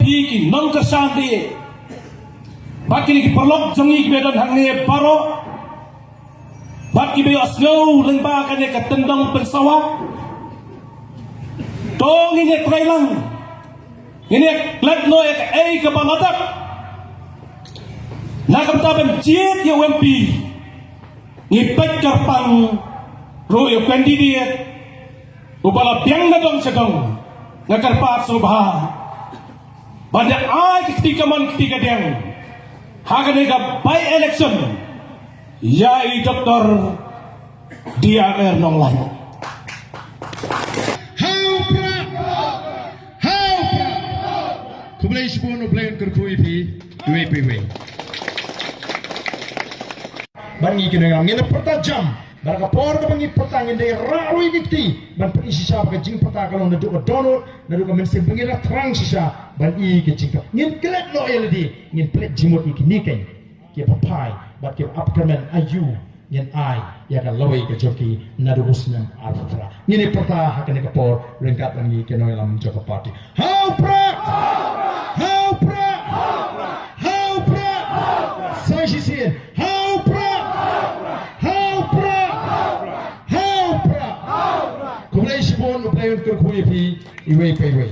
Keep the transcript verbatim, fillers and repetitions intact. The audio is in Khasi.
Ki nongkyrshan de, bad kine ki paralok jong ngi kiba don hangne baroh, bad kiba ïohsngew lyngba kane ka tyndong pynsawa. To ngin ïa trei lang, ngin ïa klet noh ïa kaei kaba la dep. Na ka bynta ban jied ïa u M P, ngi peit kyrpang ruh ïa u candidate uba la biang na dong sha dong. Nga kyrpad sngewbha ban da ai ka kti kamon kti kadiang ha kane ka by election ïa i Doctor D R R Nonglait. Ha u Prah! Ha u Prah! Khublei shibun, U Blei un kyrkhu ïa phi iwei pa iwei. Ban ngi kine ngam ngin pyrta jam. Ban ka por kaba ngi pyrta ngin dei rah ruh ïa ki kti ban pyni shisha ba ka jingpyrta ka long naduh ka dohnud, naduh ka mynsiem ba ngin da thrang shisha ban i ka jingkyrta. Ngin klet noh ïa lade, ngin pynleit jingmut ïa kine keiñ kiba phai bad kiba ap kyrmen aïu ngin ai ïa ka lawei ka jong ki naduh u snem arphew phra. Ngin ïa pyrta ha kane ka por ryngkat bad ngi ki nongïalam jong ka party. Ha u Prah! Ha u Prah! Ha u Prah! Sa shisien. Ha u Prah! Ha u Prah! Ha u Prah! Khublei shibun, U Blei un kyrkhu ïa phi iwei pa iwei.